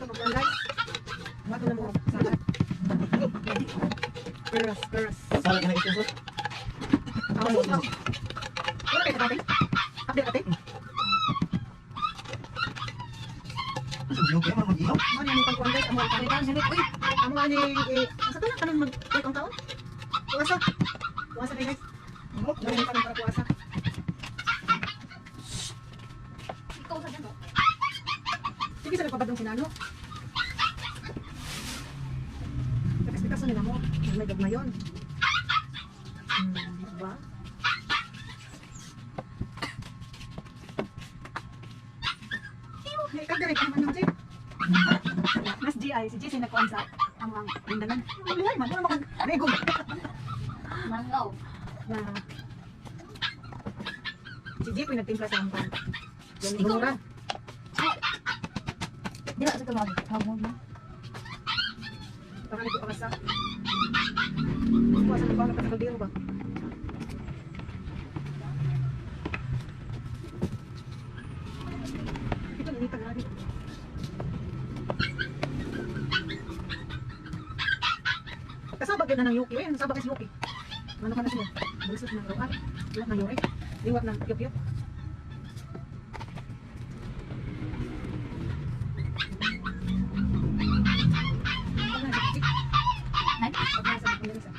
Buhat ang pagkuhan, guys. Buhat na mo salad. Peras, peras. Salad na ito, sir. Ako, ako. Wala kayo kape? Kape, kape? Yung kayo, mag-ihaw. Ano yung pagkuhan, guys? Amo ang pagkuhan. Uy, amo ani eh, asa to na kanon mag like ang taon? Puasa. Puasa kayo, guys. Ano yung kanon para puasa? Ikaw sa dyan, no? Sige sa nagpabadong sinano. Pikas-pikas nila mo. May gagmayon. Diba? May kagari pa naman ng Jay. Mas GI, si JC nagkuhan sa ang lindangan. Lihay man, wala makag regog. Mangaw. Na si Jay po yung nagtimpla sa angkong. Yung mura. Di ba sa tumawag? Tawag mo. Baka nagpapakasa. Kuha sa nagpapakasa sa kaldero ba? Ito, nilita, grabe. Kasabag yun na ng Yuki. Ayun, sabag is Yuki. Ano ka na siya? Bulisot ng ruan. Liwat ng yuri. Liwat ng yuk-yuk. Pag nasa chick. Ay? Pag nasa Manila.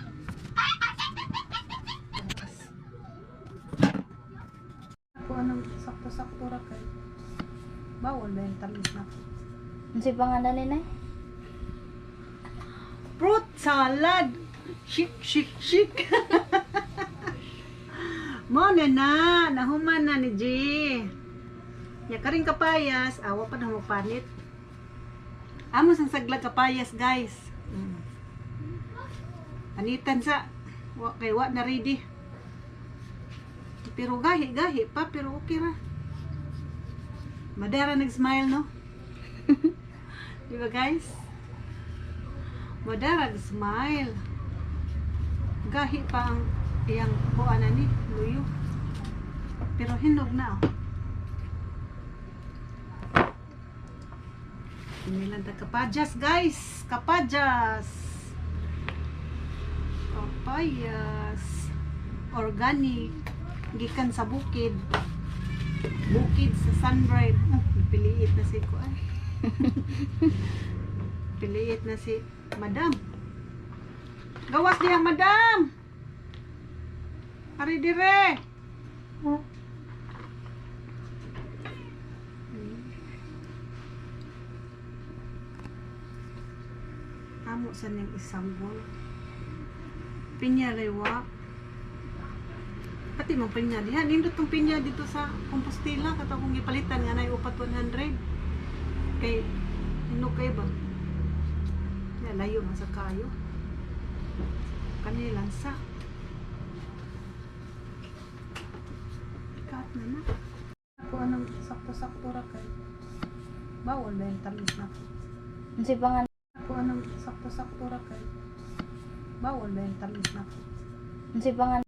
Ako anong sakto-sakto ra kay. Bawal ba yung tamis na? Ano si pangalan nila? Fruit salad! Shik, shik, shik! Mo na na, nahuman na ni G. Ya karing kapayas, awa pa na mo panit. Amo sang saglag kapayas, guys. Anitan sa wa kay wa na ready. Pero gahi gahi pa pero okay ra. Madara nag-smile, no? Di ba, guys? Madara smile. Gahi pa ang iyang kuan ni luyo. Pero hinog na, oh. Inilan ta kapadyas, guys. Kapadyas. Papayas. Organic. Gikan sa bukid. Bukid sa Sunbright. Oh, piliit na si kuan. Piliit na si Madam. Gawas diha, Madam. Ari dire. Amo sa niyang isanggol. Pinya rewa. Pati mong pinya diha. Nindot tong pinya dito sa Compostela. Kato kong gipalitan nga na upat 100. Kay hinog kay ba? Ya, layo man sa kayo. Kanilang sa. Kat na na. Ako anong sakto-sakto ra kay. Bawal ba yung tamis na? Ano si pangalan? Ako anong sakto-sakto ra kay. Bawal ba yung tamis na? Ano si pangalan?